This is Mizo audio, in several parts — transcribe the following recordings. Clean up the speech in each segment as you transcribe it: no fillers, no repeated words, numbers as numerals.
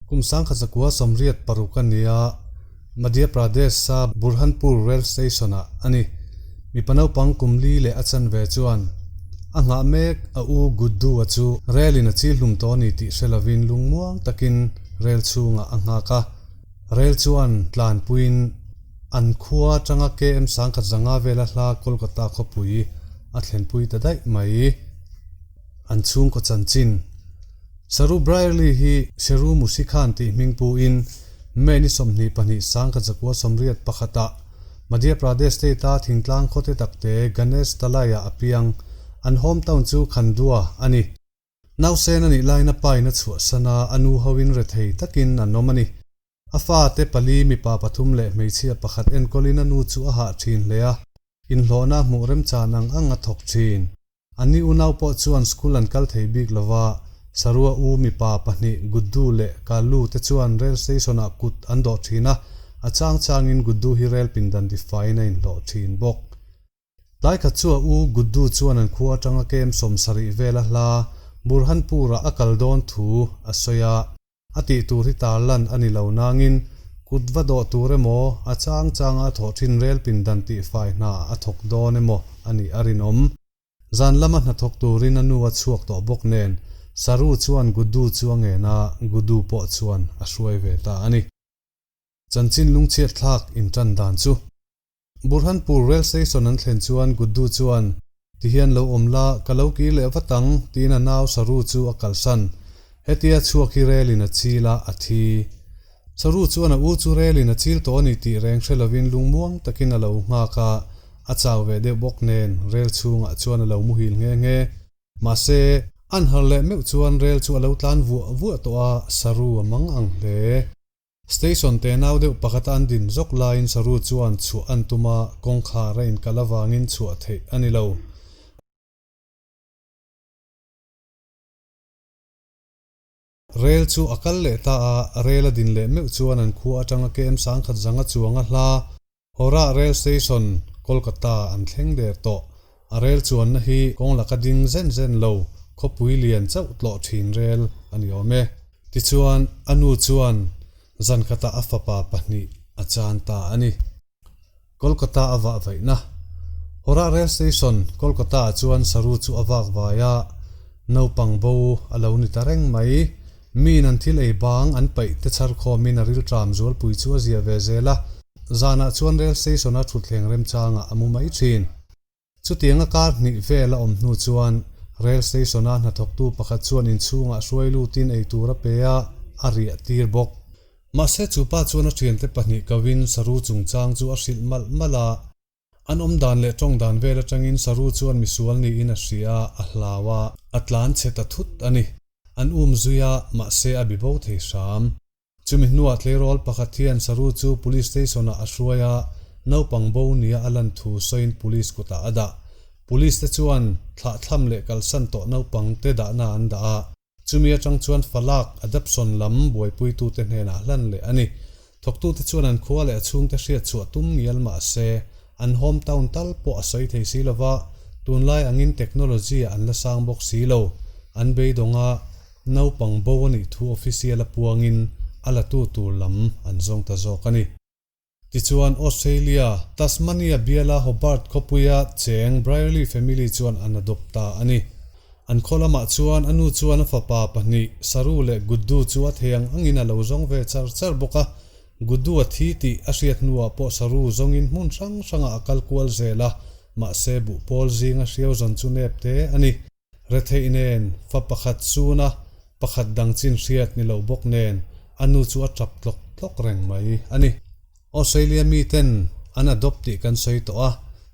Kum 1986 a ni a, Madhya Pradesh-a Burhanpur Rail Station-ah a ni. Mipa naupang kum li leh a chanve chuan a nghah mek a u Guddu-a chu rel-in a chil hlum tawh a ni tih hre lovin lungmuang takin rel chhungah a nghak a. Rel chuan tlanpuiin an khua atanga KM 1005 vela hla Kolkata khawpui a thlenpui ta daih mai. An chhungkaw chanchin. Saru Brierley hi Sheru Musikhan tih hming puin May ni 22 1981 ah Madhya Pradesh state a thingtlang khawte takte Ganesh Talai-ah a piang. An hometown chu Khandua a ni. Nausen a nih lain a pain a chhuahsan a, a nu hoin rethei takin an awm a ni. A fate pali, mipa pathum leh hmeichhia pakhat enkawlin a nu chu a hah thin hle a, inhlawhna hmuh remchan ang ang a thawk thin. Anni unau pawh chuan school an kal thei bik lo va, Sarua u mipa pahnih Guddu leh Kallu te chuan rail station-ah kut an dawh thin a, a chang changin Guddu hi rail pindan tifaiin a inhlawh thin bawk. Tlai khat chu a u Guddu chuan an khua atanga kem 70 vela hla Burhanpur-ah a kal dawn thu a sawi a. A tih tur hi tar lan a ni lo nangin kut va dawh tur emaw, a chang changa a thawh thin rel pindan tih fai hna a thawk dawn emaw a nih a rinawm. Zan lama hnathawk turin a nu a chhuak tawh bawk nen Saru chuan Guddu chu a ngen a, Guddu pawh chuan a hruai ve ta a ni. Chanchin lungchhiat thlak intan dan chu. Burhanpur Rail Station an thlen chuan Guddu chuan, Ti hian lo awm la, ka lo kir leh vat ang, tiin a nau Saru chu a kalsan. Hetia chhuak hi rel in a chil a, a thi. Saru chuan a u chu rel in a chil tawh a ni tih reng hre lovin lungmuang takin a lo nghak a, a chau ve deuh bawk nen rel chhungah chuan a lo muhil nghe nghe. Mahse, an harh leh meuh chuan rel chu a lo tlan vuah vuah tawh a, Saru a mang ang hle. Station te nau deuh pakhata an din zawk laiin Saru chuan chhuah an tum a, kawngkhar a inkal avangin chhuah theih a ni lo. Rel chu a kal leh ta a, rel a din leh meuh chuan an khua atanga KM 10 zanga chuang a hla Howrah Rail Station, Kolkata an thleng der tawh. A rel chuanna hi kawng laka ding zen zen lo, khawpui lian chauh tlawh thin rel a ni awm e. Tichuan, a nu chuan zan khatah a fapa pahnih a chan ta a ni. Kolkata a vah vaihna. Howrah Rail Station, Kolkata-ah chuan Saru chu a vak vai a, naupang bo a lo ni ta reng mai. Miin an thil ei bang an paih te chhar khawmin a rilṭam zualpui chu a zia ve zel a, zanah chuan rail station-a thutthleng remchangah a mu mai ṭhin. Chutianga kar hnih vel a awm hnu chuan rail station-a hnathawktu pakhat chuan inchhungah hruai lutin ei tur a pe a, a riah tir bawk. Mahse chu pa chuan a ṭhiante pahnih koin Saru chungchang chu a hrilh malh malh a. An awm dan leh tawng dan vel atangin Saru chuan misual niin a hria a, a hlau a, a tlan chhe ta thut a ni. An um zui a, mahse a bi bo thei hram. Chumi hnuah tleirawl pakhat hian Saru chu Police Station-ah a hruai a, naupang bo nia a lan thu sawiin Police kutah a dah. Police te chuan thlahthlam leh kalsan tawh naupang te dahna an dah a. Chumi atang chuan falak, adoption, lam buaipuitute hnenah hlan leh a ni. Thawktute chuan an khua leh a chhungte hriat chhuah tum ngial mah se, an home town tal pawh a sawi thei si lova, tunlai angin technology ah an la sang bawk si lo. An beidawng a, naupang bo a nih thu official a puangin a latu tur lam an zawng ta zawk a ni. Tichuan, Australia, Tasmania biala Hobart khawpuia cheng Brierley family chuan an adopt ta a ni. An khaw lamah chuan a nu chuan a fapa pahnih, Saru leh Guddu chu a thei ang angin a lo zawng ve char char bawk a. Guddu a thi tih a hriat hnuah pawh Saru zawngin hmun hrang hrangah a kal kual zel a, mahse buhpawl zinga hriau zawn chu nep te a ni. Retheih nen, fa pakhat chuna pakhat dang chin hriat ni lo bawk nen a nu chu a tap tlawk tlawk reng mai a ni. Australia miten an adopt tih kan sawi tawh a,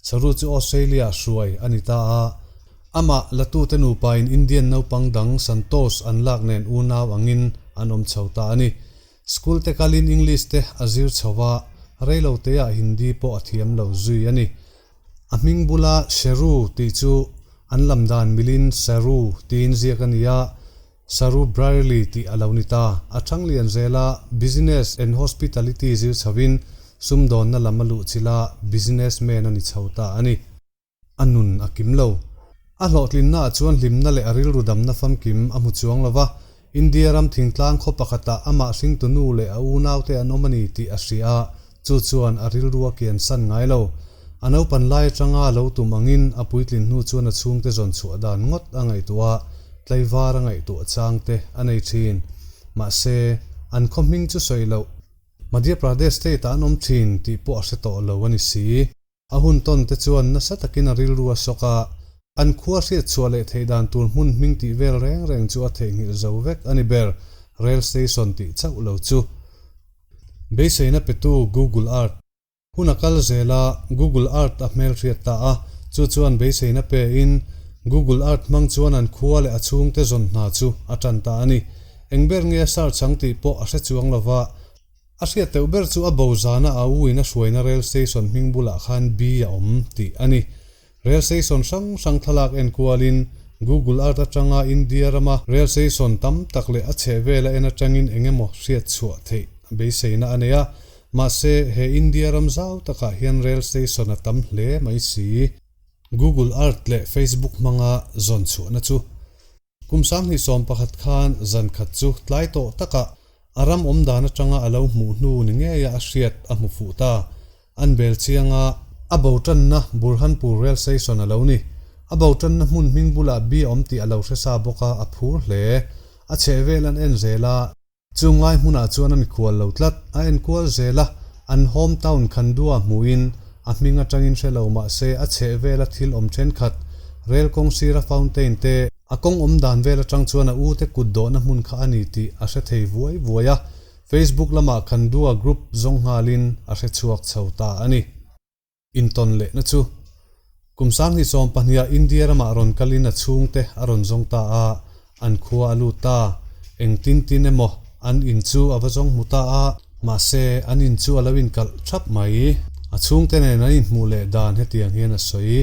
Saru chu Australia hruai a ni ta a, amah latute nupain Indian naupang dang Santosh an lak nen unau angin an awm chho ta a ni. School te kalin English te a zir chho a, reiloteah Hindi pawh a thiam lo zui a ni. A hming bula Sheru tih chu an lam dan milin Saru tiin ziak a ni a, Saru Brierley tih a lo ni ta. A thang lian zela Business and Hospitality zir chhoin sumdawnna lam a luh chilh a, businessman a ni chho ta a ni. A nun a kim lo. A hlawhtlinnaah chuan hlimna leh a rilru damna famkim a hmu chuang lo va. India ram thingtlang khaw pakhatah amah hringtu nu leh a unaute an awm a ni tih a hria a, chu chuan a rilru a kian san ngai lo. A naupan lai atanga a lo tum angin a puitlin hnu chuan a chhungte zawn chhuah dan ngawt a ngaihtuah a, tlaivar a ngaihtuah chang te a nei thin. Mahse, an khaw hming chu sawi loh. Madhya Pradesh state-ah an awm thin tih pawh a hre tawh lo a ni si. A hun tawn te chuan nasa takin a rilru a sawk a, an khua hriat chhuah leh theih dan tur hmun hming tih vel reng reng chu a theihnghilh zo vek a ni ber, Rail Station tih chauh lo chu. Beiseina petu Google Earth. Hun a kal zel a, Google Earth a hmelhriat ta a, chu chuan beiseina pe in Google Earth hmang chuan an khua leh a chhungte zawn hna chu a tan ta a ni. Eng ber nge a search ang tih pawh a hre chuang lova, A hriat deuh ber chu a bo zana a u in a hruaina rail station hming bulah khan B a awm tih a ni. Rail station hrang hrang thlalak en kualin Google Earth atanga India rama rail station tam tak leh a chheh vela en atangin eng emaw hriat chhuah theih beiseina a nei a. Mahse, he India ram zau takah hian rail station a tam hle mai si. Google Earth leh Facebook hmanga zawn chhuahna chu Kum 2011 khan zan khat chu tlai tawh takah a ram awm dan atanga a lo hmuh hnu ni ngeia a hriat a hmu fuh ta. An bel chiang a, a bo tanna Burhanpur Rail Station a lo ni. A bo tanna hmun hming bulah bi a awm tih a lo hre sa bawk a, a phur hle. A chhehvel an en zel a. Chung ngai hmunah chuan a mikhual lo tlat. A enkual zel a, an home town Khandua hmuhin a hming atangin hre lo mah se a chheh vela thil awm thenkhat, rel kawng sira fountain te, a kawng awm dan vel atang chuan a ute kut dawhna hmun kha a ni tih a hre thei vuai vuai a, Facebook lamah Khandua group zawng nghalin a hre chhuak chho ta a ni. Intawn lehna chu kum 2020 ah India ramah rawn kalin a chhungte a rawn zawng ta a, an khua a lut ta. Engtin tin emaw an in chu a va zawng hmu ta a, mahse an in chu a lo inkalh thap mai. A chhungte nen an inhmuh leh dan hetiang hian a sawi.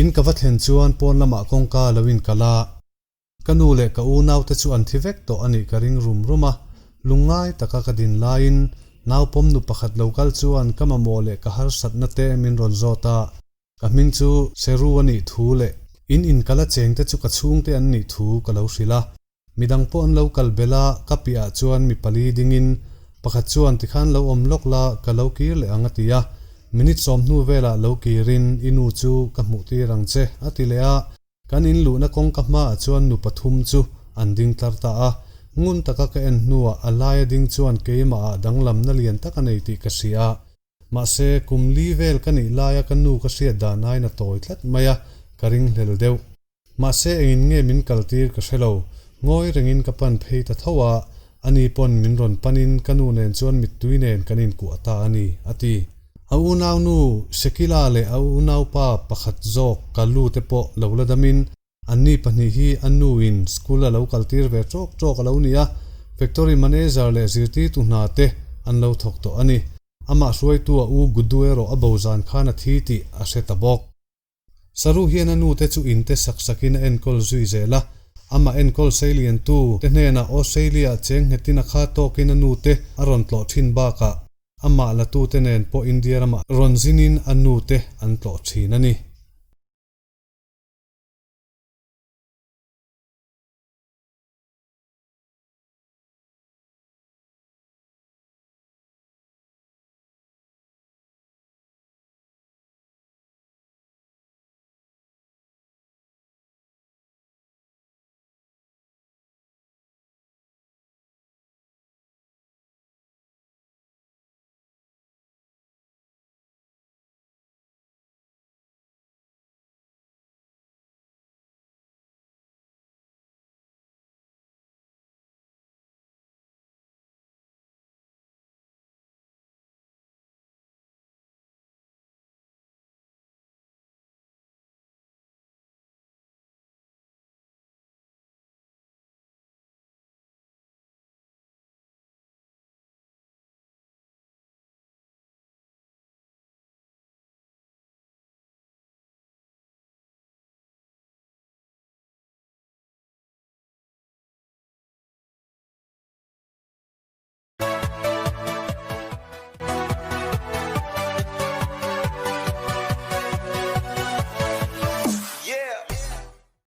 In ka va thlen chuan pawn lamah kawngka a lo inkalh a. Ka nu leh ka unaute chu an thi vek tawh a nih ka ring rum rum a, lungngai taka ka din laiin naupawm nu pakhat lo kal chuan ka mamawh leh ka harsatna te min rawn zawt a, ka hming chu Seru a nih thu leh in inkala chengte chu ka chhungte an nih thu ka lo hrilh a. Midang pawh an lo kal belh a, ka piahah chuan mi pali dingin pakhat chuan tikhan lo awm lawk la ka lo kir leh ang a ti a, minute sawm hnu velah lo kirin i nu chu ka hmuh tir ang che a ti leh a. Kan in luhna kawngka hmaah chuan nu pathum chu an ding tlar ta a, ngun taka ka en hnuah a laia ding chuan keimahah danglamna lian tak a nei tih ka hria. Mahse, kum li vel ka nih laia ka nu ka hriat dan aiin a tawi tlat mai a, ka ringhlel deuh. Mahse, engin nge min kaltir ka hre lo. Ngawi rengin ka pan phei ta tho a, ani pawn min rawn panin ka nu nen chuan mittui nen kan inkuah ta a ni, a ti. A unaunu Shakila leh a unaupa pakhat zawk Kalu te pawh lo la damin, anni pahnih hi a nuin school a lo kaltir ve tawk tawk a lo ni a, factory manager leh zirtirtu hna te an lo thawk tawh a ni. Amah hruaitu a u Guddu erawh a bo zan khan a thi tih a hre ta bawk. Saru hian a nute chu inte sak sakin a enkawl zui zel a, amah enkawl seiliantu te hnenah Australia cheng nghetin a kha tawkin a nute a rawn tlawh thin bakah amah latute nen pawh India ramah rawn zinin a nute an tlawh thin a ni.